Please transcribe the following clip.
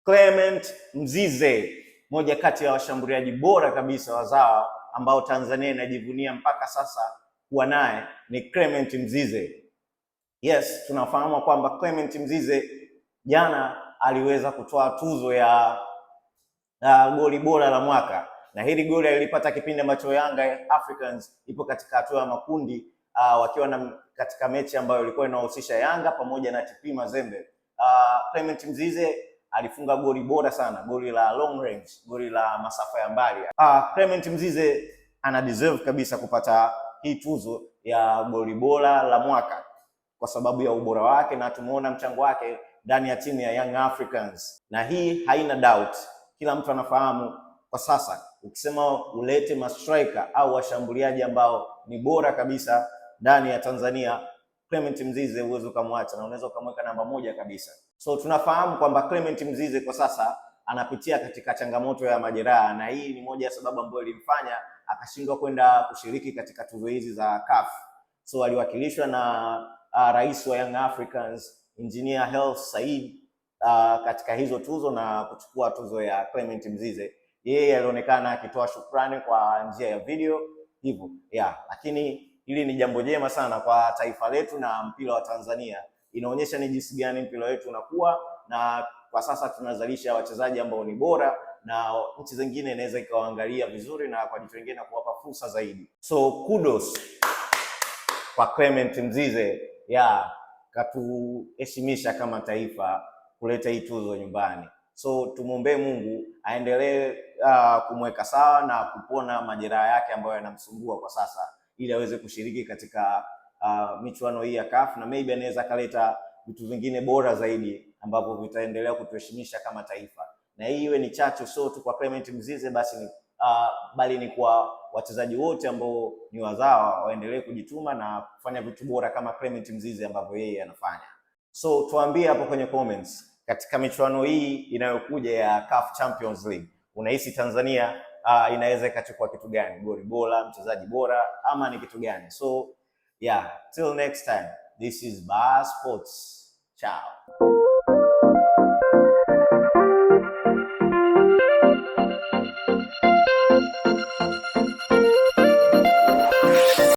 Clement Mzize, moja kati ya washambuliaji bora kabisa wazawa ambao Tanzania inajivunia mpaka sasa kuwa naye ni Clement Mzize. Yes, tunafahamu kwamba Clement Mzize jana aliweza kutoa tuzo ya goli bora la mwaka, na hili goli alilipata kipindi ambacho Yanga Africans ipo katika hatua ya makundi wakiwa na katika mechi ambayo ilikuwa inahusisha Yanga pamoja na TP Mazembe. Clement Mzize alifunga goli bora sana, goli la long range, goli la masafa ya mbali. Clement Mzize ana deserve kabisa kupata hii tuzo ya goli bora la mwaka kwa sababu ya ubora wake na tumeona mchango wake ndani ya timu ya Young Africans, na hii haina doubt, kila mtu anafahamu kwa sasa. Ukisema ulete mastriker au washambuliaji ambao ni bora kabisa ndani ya Tanzania, Clement Mzize huwezi ukamwacha na unaweza ukamweka namba moja kabisa. So tunafahamu kwamba Clement Mzize kwa sasa anapitia katika changamoto ya majeraha, na hii ni moja ya sababu ambayo ilimfanya akashindwa kwenda kushiriki katika tuzo hizi za CAF. So aliwakilishwa na rais wa Young Africans, Engineer Hersi Said, katika hizo tuzo na kuchukua tuzo ya Clement Mzize. Yeye alionekana akitoa shukrani kwa njia ya video hivyo, yeah, lakini hili ni jambo jema sana kwa taifa letu na mpira wa Tanzania. Inaonyesha ni jinsi gani mpira wetu unakuwa, na kwa sasa tunazalisha wachezaji ambao ni bora na nchi zingine inaweza ikawaangalia vizuri na kwa jicho lingine na kuwapa fursa zaidi. So kudos kwa Clement Mzize ya katuheshimisha kama taifa kuleta hii tuzo nyumbani. So tumwombee Mungu aendelee kumweka sawa na kupona majeraha yake ambayo yanamsumbua kwa sasa, ili aweze kushiriki katika michuano hii ya CAF na maybe anaweza akaleta vitu vingine bora zaidi ambavyo vitaendelea kutuheshimisha kama taifa, na hii iwe ni chachu sio tu kwa Clement Mzize basi ni bali ni kwa wachezaji wote ambao ni wazawa waendelee kujituma na kufanya vitu bora kama Clement Mzize ambavyo yeye anafanya. So tuambie hapo kwenye comments, katika michuano hii inayokuja ya CAF Champions League unahisi Tanzania inaweza ikachukua kitu gani? Goli bora, mchezaji bora ama ni kitu gani? So yeah, till next time, this is Baha Sports. Ciao.